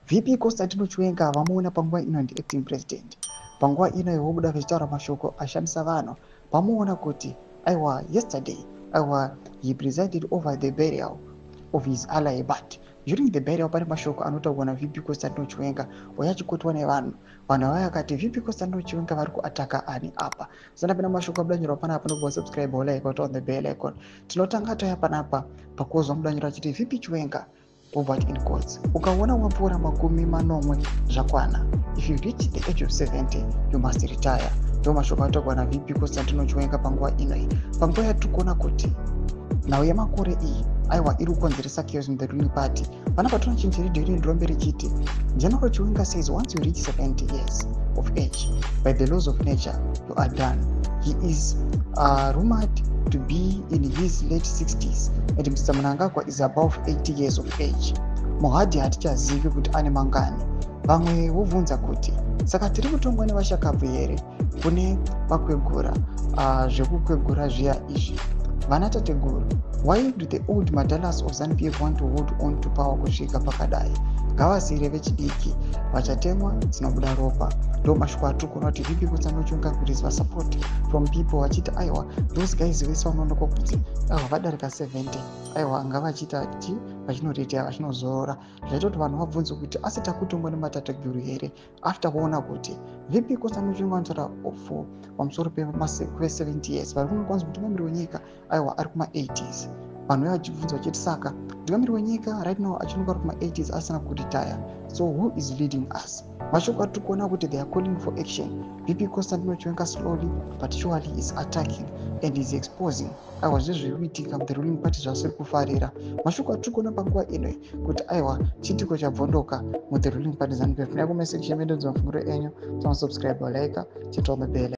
VP Constantino Chiwenga vamuona panguva ino ndi acting president. Panguva ino vobuda vachitaura mashoko ashamisa vanhu. Vamuona kuti aiwa, yesterday, aiwa, he presided over the burial of his ally, but during the burial pane mashoko anotaurwa naVP Constantino Chiwenga uyo achikotwa nevanhu. Vanhu vaya vakati VP Constantino Chiwenga vari kuataka ani apa? Sandapinda mashoko abudanyorwa panapa, nobva subscribe, like, on the bell icon. Tinotanga taya panapa pakozwa mudanyoro achiti VP Chiwenga wobva in quotes, "Ukaona wapfuura 70 zvakwana. If you reach the age of 70, you must retire." Ndo mashoko ataurwa naVP Constantino Chiwenga panguva inoi, panguva yatiri kuona kuti nhau yemakore iyi, aiwa, iri kukonzeresa chaos in the ruling party. Panapa tona chinhu chiri dhiri ndirombe richiti General Chiwenga says once you reach 70 years of age, by the laws of nature you are done. He is rumored to be in his late 60s and Mr Mnangagwa is above 80 years of age. Mohadi hatichazivi kuti ane mangani. Vamwe vobvunza kuti saka tiri kutongwa nevashakabvu here? Kune vakwegura, zvekukwegura zviya izvi, vana tateguru. Why do the old madalas of ZANU PF want to hold on to power kusvika pakadai? Ngavasiyire vechidiki, vachatemwa dzinobuda ropa. Ndo mashoko atiri kuona kuti VP Constantino Chiwenga kureceiva support from people vachiti aiwa, those guys vese vanoonekwa kuti aiwa vadarika 70, aiwa, ngavachiita ti vachinoretaya, vachinozorora. Zvaita kuti vanhu vabvunze kuti asi takutongwa nematateguru here, after kuona kuti VP Constantino Chiwenga vanotaura for pamusoro pe70 years, vari kunokwanisa mutungamiri wenyika, aiwa, ari kuma80s. Vanhu vaya vachibvunza vachiti saka mutungamiri wenyika right now achinonga ari kuma80s asina kuretire, so who is leading us? Mashoko atiri kuona kuti they are calling for action. VP Constantino Chiwenga slowly but surely is attacking and is exposing, aiwa, zvezviri kuitika muthe ruling party zvasiri kufarira. Mashoko atiri kuona panguva ino kuti aiwa, chiitiko chabvondoka muthe ruling party ZANU PF. Muya comment section medu, mafungiro enyu. Subscribe, like, chit on the bell.